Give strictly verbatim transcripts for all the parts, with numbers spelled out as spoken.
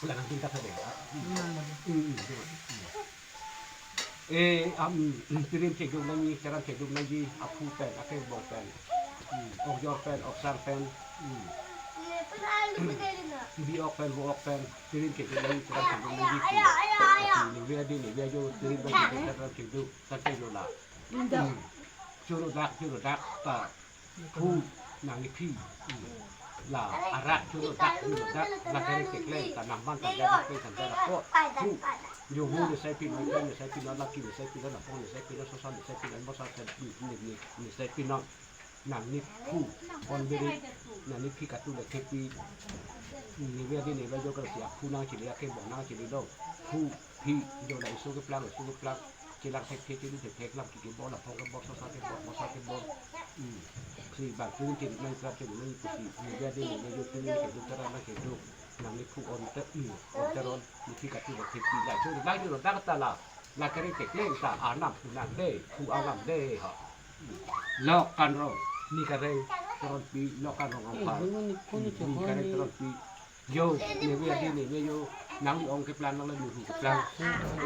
Pula nang tingkat sabe. Hmm, hmm, hmm. Eh, am, hmm, tirim cheduk nangji, teram cheduk nangji, aphu pen, akebong pen. Hmm, okjor pen, oksar pen. Hmm. Bi-ok pen, vo-ok pen, tirim cheduk nangji, teram cheduk nangji. Hmm. Ningve adi, ningve ajo, tirim nangji, teram cheduk, tangte jo la. Hmm. Choro dak, choro dak, ta. Phu nangniphi. Hmm. La arak choro dak, choro dak, la kereng tekleng, ta nangman, ta dak, ta dak, ta dak, ko. Phu. Jo mu ne sai pinon, ne sai pinon, laki ne sai pinon, lapong ne sai pinon, sosa ne sai pinon, mosa sai, ne, ne, ne sai pinon. Nangniphu. Onberi. Nangniphi katu le thepi. Ningve adi ningve ajo kar si aphu nangchele, akebong nangchele do. Phu, phi, jo la iso keplang, iso keplang. Chelang thekthe, cheduk thekthe, lam kiki bor, lapong kebor, sosa kebor, mosa kebor. Hmm. Si bang tuin cheduk nang, teram cheduk nang, pusi. Ningve adi ningve ajo tuin cheduk, teram nang cheduk. Nangniphu onte, hmm, onteron, niphi katu le thepi la. Choro dak, choro dak ta la. La kereng tekleng ta, arnam pu nang de, phu arnam de ha. Hmm. Lok Kanrong, ni kareng Teronpi, Lok Kanrong Rongphar. Hmm, ni kareng Teronpi. Jo, ningve adi ningve ajo, nangli-ong keplang, nangli-hu keplang.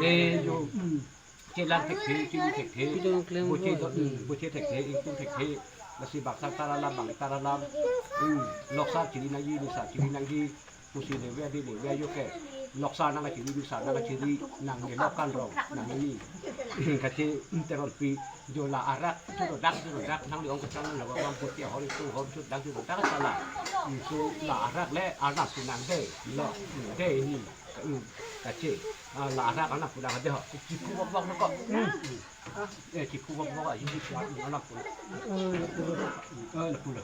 Eh, jo, hmm. Chelang thekthe, cheduk thekthe. Boche do, hmm, boche thekthe, ingtung thekthe. Lasi bangsar tar alam, bang tar alam. Hmm, loksar chiri nangji, nisar chiri nangji. Pusi ningve adi ningve ajo ke. Loksar nangchiri, nisar nangchiri, nang ne Lok Kanrong, nang ni. Kache, hmm, Teronpi. Jo la arak, choro dak, choro dak, nangli-ong keplang, nang bang boche hor, ingtung hor, choro dak, choro dak ta la. Hmm, so la arak le, arnam pu nang de, lo, hmm, de ni. Hmm, kache. Ah, la arak arnam pu nang de ho. Chiphu bok bok no ko. Hmm. Eh, chiphu bok bok aji chiphu arnam pu. Eh, lapu lo.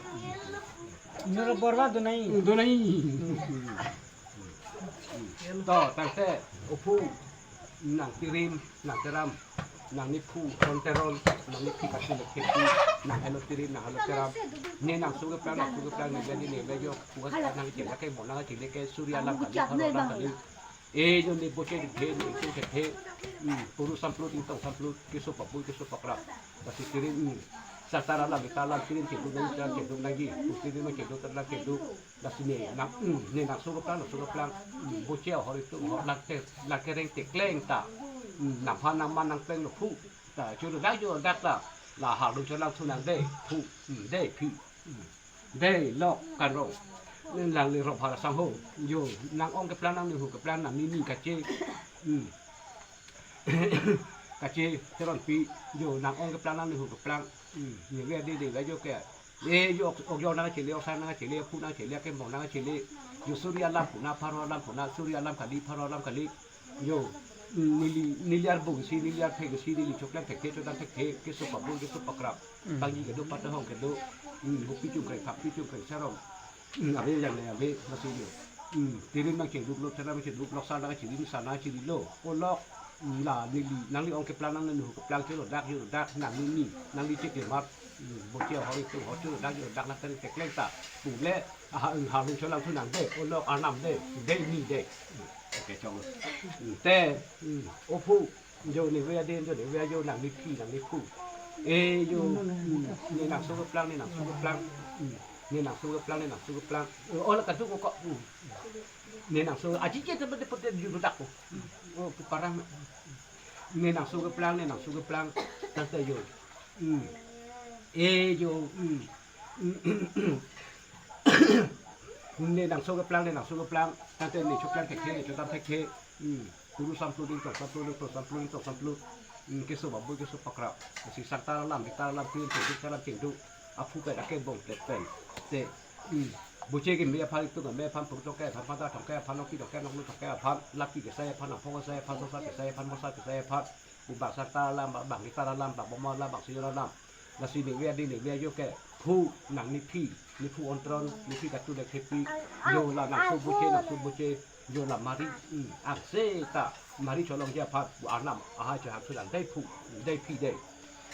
Noro borwa do nai. Do nai. To, tangte, ophu, nang tirim, nang teram, nangniphu, onteron, nangniphi katu le thepi, nanghelo tirim, nanghelo teram. Ne nangso keplang, nangso keplang, ningve adi ningve ajo, phu nangchele, akebong nangchele ke, suri alam kali, pharo alam kali. Eh, jo ne boche thekthe, ne ingtung thekthe. Hmm, puru samplut, ingtung samplut, keso pabui, keso pakrap. Lasi tirim, hmm. Sa tar alam, tar alam, tirim cheduk nangji, teram cheduk nangji. Phu tirim cheduk, teram cheduk. Lasi ne nang, hmm, ne nangso keplang, nangso keplang. Hmm, boche hor ingtung hor, la te, la kereng tekleng ta. Hmm, nangphan nangman nangpleng lo phu. Ta, choro dak, choro dak ta. La harlung cholangthu nang de, phu, hmm, de, phi. Hmm. De, Lok Kanrong. Nangli Rongphar asangho. Jo, nang-ong keplang, nangli-hu keplang, nang ni ni kache. Hmm. Kache, Teronpi. Jo, nang-ong keplang, nangli-hu keplang. Hmm. Ningve adi ningve ajo ke. Eh, jo, ok, okjor nangchele, oksar nangchele, phu nangchele, akebong nangchele. Jo, suri alam pu na, pharo alam pu na, suri alam kali, pharo alam kali. Jo, mm, neli, neli arbung si, neli arphek si, neli choklang thekthe, chodam thekthe, keso pabui, keso pakrap. Hmm. Pangji kedo, patahong kedo, mm, bupi chungkreng, phakpi chungkreng, sarong. Mm, ave yang le ave, lasi jo. Mm, tirim nangcheduk lo, teram nangcheduk, loksar nangchiri, nisar nangchiri lo. O Lok, mm, la, neli, nangli-ong keplang, nangli-hu keplang, choro dak, choro dak, nang ni ni, nangli cheklemar. Mm, boche hor ingtung hor, choro dak, choro dak, la kereng tekleng ta. Pule, aha, mm, harlung cholangthu nang de, o Lok arnam de, de ni de. Mm. Oke, chong. Hmm, te, hmm, ophu, jo ningve adi, jo ningve ajo, nangniphi, nangniphu. Eh, jo, hmm, ne nangso keplang, ne nangso keplang. Hmm, ne nangso keplang, ne nangso keplang. Eh, oh, la kaduk ko, hmm. Ne nangso, aji je te pute pute ju dak ko. Hmm, oh, pu parang. Ne nangso keplang, ne nangso keplang. Tangte jo. Hmm. Eh, jo, hmm. Ne nangso keplang, ne nangso keplang, tangte ne choklang thekthe, ne chodam thekthe. Hmm. Puru samplut, ingtung samplut, ingtung samplut, ingtung samplut. Hmm, keso pabui, keso pakrap. Si sa tar alam, tar alam, tirim cheduk, teram cheduk. Aphu pen akebong pen pen. Te. Hmm. Boche keme aphan, ingtung keme aphan, puru tongke aphan, panta tongke aphan, nongki tongke, nonglu tongke aphan, laki kesai aphan, nangpong kesai aphan, sosa kesai aphan, mosa kesai aphan. Pu bangsar tar alam, bang, bang tar alam, bang bomar alam, bang sijor alam. Lasi ningve adi ningve ajo ke, phu nangniphi, nephu Ontron, nephi Katulek Thepi, jo la nangso boche, nangso boche, jo la Mari, mm, angse ta, Mari cholongji aphan, arnam ahai chohangthu nang dei phu, dei phi dei.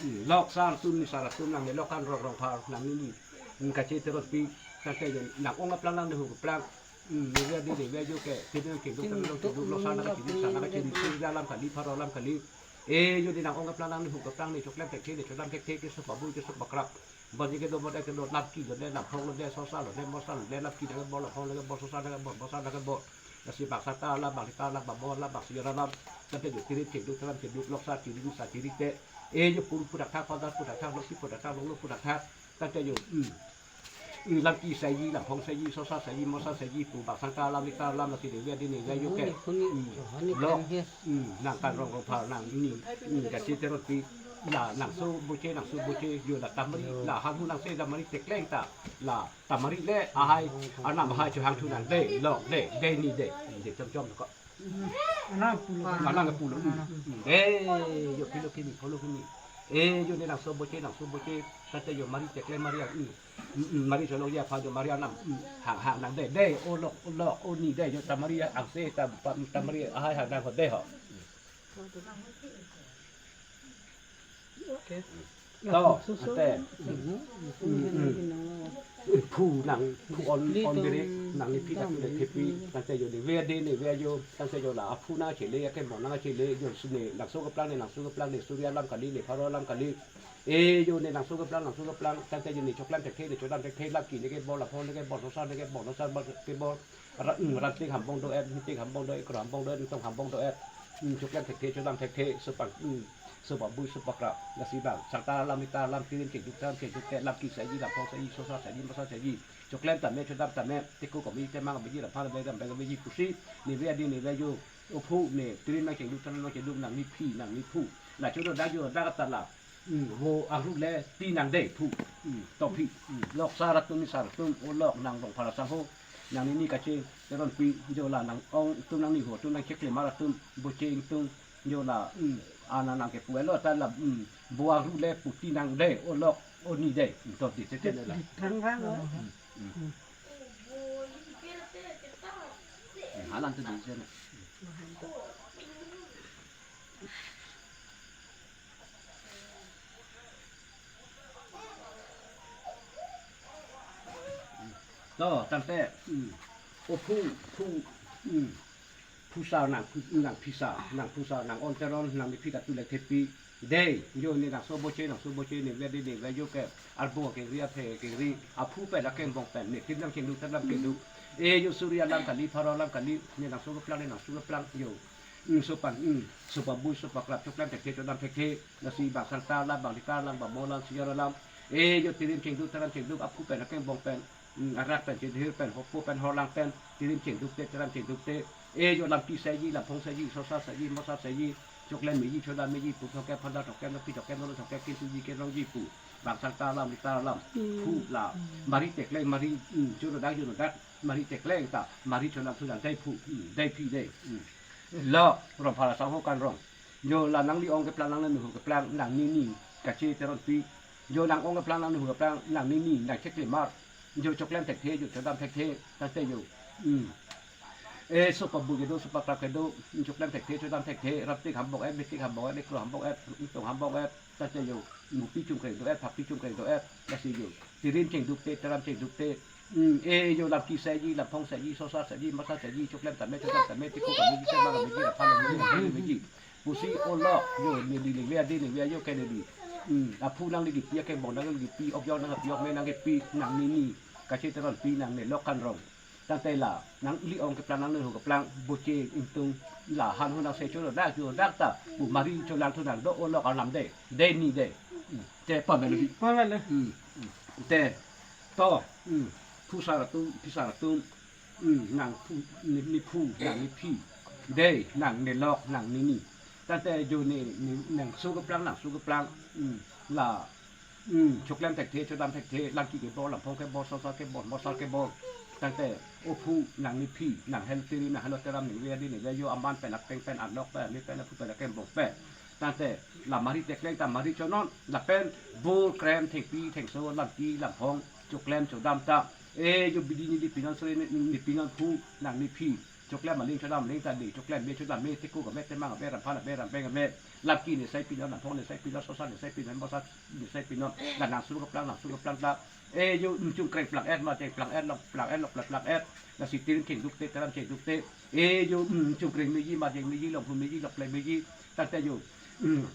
Mm, lok sar atum, nisar atum, nangne lok kangrong rongphar, nangne ni, mm, Kache Teronpi, tangte jo nang-ong keplang, nangne hu keplang, mm, ningve adi ningve ajo ke, kedun keduk, kedun keduk, lok sar nang kedun, sar nang kedun, suri alam kali, pharo alam kali, eh, jo ne nang-ong keplang, nangne hu keplang, ne choklem thekthe, ne chodam thekthe, keso pabui, keso pakrap. Bonji kedo, bon-et kedo, lam ki lode, lam phong lode, sosa lode, mosa lode, lam ki nangkebor, lam phong nangkebor, sosa nangkebor, mosa nangkebor. Lasi bang sangta alam, bang lita alam, bang mo alam, bang siyar alam. Tangte jo tirim chengduk, tirim chengduk, lok sar tirim, sar tirim te. Eh, jo puru pudakthak, padas pudakthak, loksi pudakthak, longlo pudakthak. Tangte jo, hmm. Hmm, lam ki saiji, lam phong saiji, sosa saiji, mosa saiji, pu bang sangta alam, lita alam, lasi ningve adi ningve ajo ke. Hmm. Lok. Hmm, nang kangrong rongphar nangne, hmm, Kache Teronpi, la nangso boche, nangso boche, jo la ta Mari, la hanhu nangse ta Mari tekleng ta, la ta Mari le ahai, arnam ahai chohangthu nang dei, lok dei, dei ni dei, hmm, dei chom chom ko. Mana pulo. Mana pulo. Hmm, hmm, dei, jo kilo kimi, pulo kimi. Eh, jo ne nangso boche, nangso boche, tangte jo Mari tekleng Mari ang, hmm. Mm, mm, Mari cholongji aphan jo Mari arnam, mm, hang hang nang dei, dei, o lok, o lok, o ni dei, jo ta Mari angse ta, ta Mari ahai hang nang ho dei ho. Okay. To, ate. Mm, mm. Phu nang, phu On, On Biri, nangne phi Katulek Thepi, tangte jo ningve adi ningve ajo, tangte jo la aphu nangchele, akembong nangchele, jo sune, nangso keplang ne, nangso keplang ne, suri alam kali ne, pharo alam kali. Eh, jo ne nangso keplang, nangso keplang, tangte jo ne choklem thekthe, ne chodam thekthe, lam ki nangkebor, lam phong nangkebor, sosa nangkebor, sosa nangkebor, ra-, mm, ram ting hambong do-et, mi ting hambong do-et, kro hambong do-et, tong hambong do-et, mm, choklem thekthe, chodam thekthe, so pang, mm, so pabui, so pakrap, lasi bang sangta alam, lita alam, tirim chengduk, tirim chengduk te, lam ki saiji, lam phong saiji, sosa saiji, mosa saiji, choklem tame, chodam tame, teko kami, temang kami, lam phan kami, lam phan kami pusi, ningve adi ningve ajo, o phu ne, tirim nangchengduk, tirim nangchengduk, nangne phi, nangne phu. La chodo dak jo dak ta la. Hmm, vo angru le ti nang dei phu. Hmm, to phi. Hmm, lok sar atum, nisar atum, o lok nang rongphar asangho. Nangne ni Kache Teronpi, jo la nang-ong atum, nangne hu atum, nangcheklemar atum, boche ingtung, jo la, hmm, ana nangkepu-et lo ta la, hmm, vo angru le pu ti nang dei, o lok, o ni dei, hmm, to di tete le la. Thang thang lo. Hmm, hmm. Hmm, halan tu di sana. To, tangte, hmm, o phu, phu, hmm, phusar nang, phu, nang phisar, nang phusar, nang On Teron, nangne phi Katulek Thepi, dei, jo ne nangso boche, nangso boche, ningve adi ningve ajo ke, arbo kengri, aphe kengri, aphu pen, akembong pen, ne tirim nangchengduk, tirim nangchengduk, eh, jo suri alam kali, pharo alam kali, ne nangso keplang, ne nangso keplang, jo. Hmm, so pang, hmm, so pabui, so pakrap, choklem thekthe, chodam thekthe, lasi bang sangta alam, bang lita alam, bang mo alam, siyar alam. Eh, jo tirim chengduk, tirim chengduk, aphu pen, akembong pen, hmm, arak pen, chedhir pen, hopo pen, horlang pen, tirim chengduk te, tirim chengduk te. Eh, jo lam ki saiji, lam phong saiji, sosa saiji, mosa saiji, choklem meji, chodam meji, pu thokep, phanda thokep, nangpi thokep, nolo thokep, kintuji, kenrongji pu. Bang sangta alam, lita alam, hmm, phu la. Hmm. Mari tekleng, Mari, hmm, chodo dak, jono dak, Mari tekleng ta, Mari cholang thulang dei phu, hmm, dei phi dei. Hmm. Lo, rongphar asangho kangrong. Jo la nangli-ong keplang, nangne hu keplang, nangne ni Kache Teronpi. Jo nang-ong keplang, nangne hu keplang, nangne ni nangcheklemar. Jo choklem thekthe, jo chodam thekthe, tangte jo. Hmm. Eh, so pabui kedo, so pakrap kedo, choklem thekthe, chodam thekthe, ram ting hambong-et, mi ting hambong-et, kro hambong-et, tong hambong-et, tangte jo. Mupi chungkreng do-et, phapi chungkreng do-et, lasi jo. Tirim chengduk te, tirim chengduk te, Hmm, eh, jo lam ki saiji, lam phong saiji, sosa saiji, mosa saiji, choklem tame, chodam tame, teko kami ji, temang kami ji, lam phan kami ji, lam phan kami ji. Pusi o lok, jo, ne di ningve adi ningve ajo ke ne di. Hmm, aphu nangli kipi, akembong nangli kipi, ok jok nangpi, ok me nangkipi, nangne ni Kache Teronpi, nangne lok kangrong. Tangte la, nangli-ong keplang, nangne hu keplang, boche ingtung, la hanhu nangse chodo dak, jo dak ta, pu Mari cholang thu nang do, o lok arnam dei, dei ni dei. Hmm, te pamelo bi. Pamelo. Hmm, hmm. Te, to, hmm, phusar atum, phisar atum, hmm, nang phu, ne, ne phu, nangne phi, dei, nangne lok, nangne ni. Tangte jo ne, ne, nangso keplang, nangso keplang, hmm, la, hmm, choklem thekthe, chodam thekthe, lam ki kebor, lam phong kebor, sosa kebor, mosa kebor. Tangte, o phu, nangne phi, nang hel tirim, nang hel teram, ningve adi ningve ajo, aman pen, apeng pen, anok pen, ame pen, aphu pen, akembong pen. Tangte, la Mari tekleng ta Mari chonon, lapen bur krem thengpi thengso lam ki lam phong, choklem chodam ta. E jo bidi neli pinon sore ne, ne pinon phu, nangli phi. Choklem aling chodam aling ta de, choklem me chodam me, teko kame, temang kame, ramphan kame, rampeng kame. Lamki ne sai pinon, lamphong ne sai pinon, sosa ne sai pinon, mosa ne sai pinon. La nang su kaplang, nang su kaplang ta. E jo, mm, chungkreng plang et, ma cheng plang et, lok plang et, lok plang plang et. Lasi tirim chengduk te, teram chengduk te. E jo, mm, chungkreng meji, ma cheng meji, lok phu meji, lok pleng meji. Tangte jo, mm,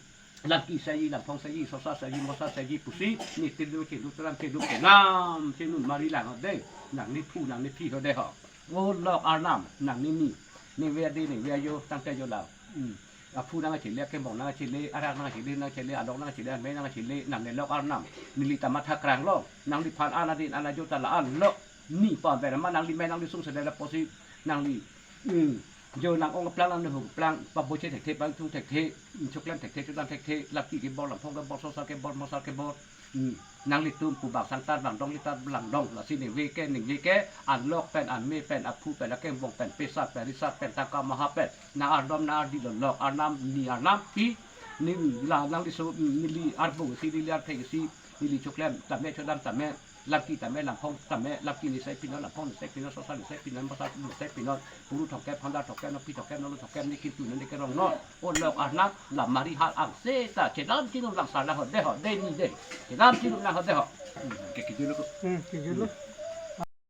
lamki saiji, lamphong saiji, sosa saiji, mosa saiji pusi, ne tirim chengduk, teram chengduk, kenam chenun mari lang ho de, nangli phu, nangli phi ho de ho. O lok arnam, nangli ni, ningve adi, ningve ajo, tangte jo la. Hmm. Aphu nangkachele, akembong nangkachele, arak nangkachele, nangkachele, along nangkachele, amei nangkachele, nangli lok arnam. Neli ta matha krang lo, nangliphan an adin an ajo ta la-an lo. Ni pa ber ma nangli mei nangli sung sede la pusi, nangli. Hmm. Jo nang-ong plang nang nehung plang, paboche thekthe, pangthung thekthe, choklem thekthe, chodam thekthe, lamki kebor, lamphong kebor, sosa kebor, mosa kebor. Hmm. Nanglitum pu bang sangtar bang dong, litar bang dong, lasi ningve ke, ningve ke, an lok pen, an me pen, aphu pen, akembong pen, pesat pen, risat pen, tangka maha pen, nang ardom, nang ardi lo lok arnam, ni arnam, phi, ning la, nangli so, neli arbung si, neli arphek si, neli choklem tame, chodam tame, lamki tame, lamphong tame, lamki ne sai pinon, lamphong ne sai pinon, sosa ne sai pinon, mosa ne sai pinon, puru thokep, phandar thokep, nopi thokep, nolu thokep, ne kintu ne kerong non. O lok arnam, la mari hal angse ta, chenam chinum lang sar lang ho de ho, de ni de. Chenam chinum lang ho de ho. Hmm, ke kijul lo ko. Hmm, kijul lo.